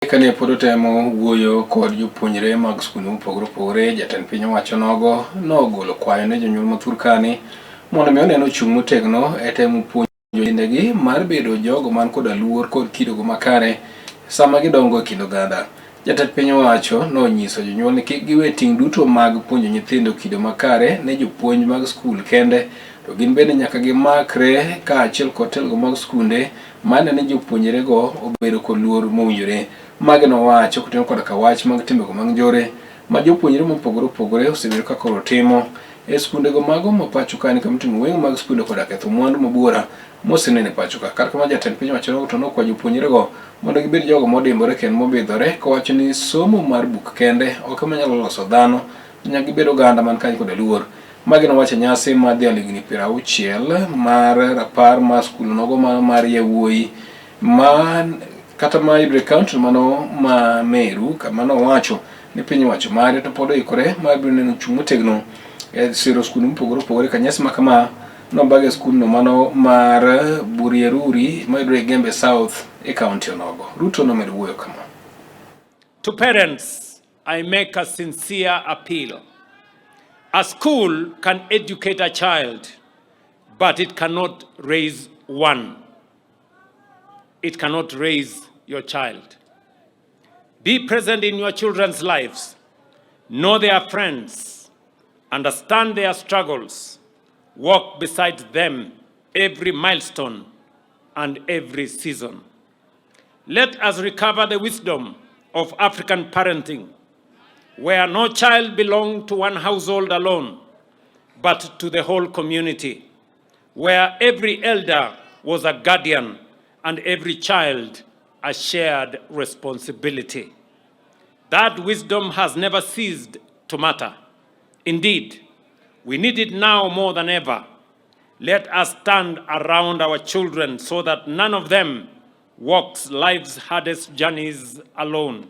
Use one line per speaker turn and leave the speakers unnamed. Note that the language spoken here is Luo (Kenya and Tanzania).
Kane pod otemo wuoyo kod jopuonjre mag skunde mopogore opogore, jatend piny owacho nogo nogolo kwayo ne jonyuol ma thurkani mondo mi onen ochung' motegno e temo puonjo nyithindegi mar bedo jogo man koda luor kod kidogo makare sama gidongo e kind oganda. Jatend piny owacho nonyiso jonyuol ni kik giwe ting' duto mag puonjo nyithindo kido makare ne jopuonj mag skul kende, to gin bende nyaka gimakre kaachiel kod telgo mag skunde maneno ni jopuonjrego obedo kod luor mowinjore. Magi nowacho koting'o koda ka wach mag timbego mag njore ma jopuonjre mopogore opogore osebedo ka koro timo e skundego mago ma pacho ka ni kama itimo weng'o mag skunde koda ketho mwandu ma buora moseneno e pacho ka. Kata kamano jatend piny owacho to nokwayo jopuonjrego mondo gibed jogo modimbore kendo mobidhore kowacho ni somo mar buk kende ok ema nyalo loso dhano, nyaka gibed oganda man kanyo koda luor. Magi nowacho e nyasi mar dhialo higni 60 mar rapar mar skul nogo mano mar yawuoyi ma kata ma yudore e kaunti mano ma Meru kama nowacho ni piny owacho mare to pod oikore mar biro neno chung' motegno e siro skunde mopogore opogore ka nyasi ma kama nobag e skundno mano mar Burieruri mayudore e Gembe South e kaunti onogo. Ruto nomedo wuoyo kama.
To parents, I make a sincere appeal. A school can educate a child, but it cannot raise one. It cannot raise your child. Be present in your children's lives. Know their friends. Understand their struggles. Walk beside them every milestone and every season. Let us recover the wisdom of African parenting, where no child belonged to one household alone, but to the whole community, where every elder was a guardian and every child a shared responsibility. That wisdom has never ceased to matter. Indeed, we need it now more than ever. Let us stand around our children so that none of them walks life's hardest journeys alone.